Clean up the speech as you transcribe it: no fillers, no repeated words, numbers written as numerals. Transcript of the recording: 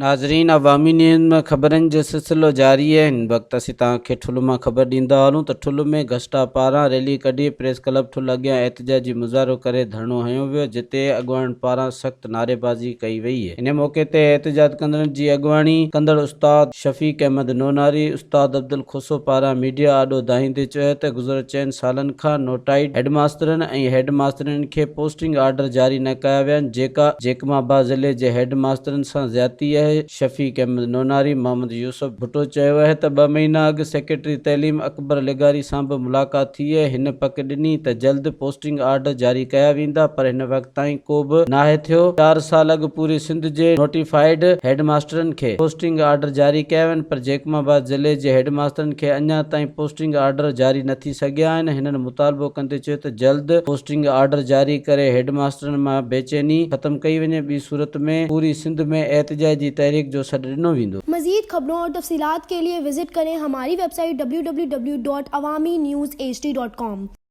ناظرين عوامي نيوز ۾ خبرن جو سلسلو جاري آهي هن وقت اسين توهان کي ٺل مان خبر ڏيندا هلون ته ٺل ۾ گسٽا پاران ريلي ڪڍي پريس ڪلب ٺل اڳيان احتجاجي مظاهرو ڪري ڌرڻو هنيو ويو جتي اڳواڻن پاران سخت نعريبازي ڪئي وئي ان موقعي تي احتجاج ڪندڙن جي اڳواڻي ڪندڙ استاد شفيق احمد نوناري استاد عبدالخوسو پاران ميڊيا آڏو دانهيندي چيو ته گذريل چئن سالن کان نوٽائيڊ هيڊماسترن ۽ هيڊ ماسترين کي پوسٽنگ آرڊر جاري نه ڪيا ويا آهن جيڪا جيڪب آباد ضلعي جي هيڊ ماسترن سان زيادتي آهي. شفيق احمد نوناري، محمد يوسف ڀٽو چيو آهي ته ٻه مهينا اڳ سيڪريٽري تعليم اڪبر لغاري سان به ملاقات ٿي آهي هن پڪ ڏني ته جلد پوسٽنگ آرڊر جاري ڪيا ويندا پر هن وقت تائين ڪو به ناهي ٿيو، چار سال اڳ پوري سنڌ جي نوٽيفائيڊ هيڊماسترن کي پوسٽنگ آرڊر جاري ڪيا ويا آهن پر جيڪب آباد ضلعي جي هيڊماسترن کي اڃا تائين پوسٽنگ آرڊر جاري نه ٿي سگهيا آهن، هنن مطالبو ڪندي چيو ته جلد پوسٽنگ آرڊر جاري ڪري هيڊماسترن مان بيچيني ختم ڪئي وڃي ٻي صورت ۾ پوري سنڌ ۾ احتجاجي تحريڪ جو سڏ ڏنو ويندو. مزيد خبرون اور تفصيلات کے لئے وزٽ ڪرين ھماري web site www.awamiNewsHD.com.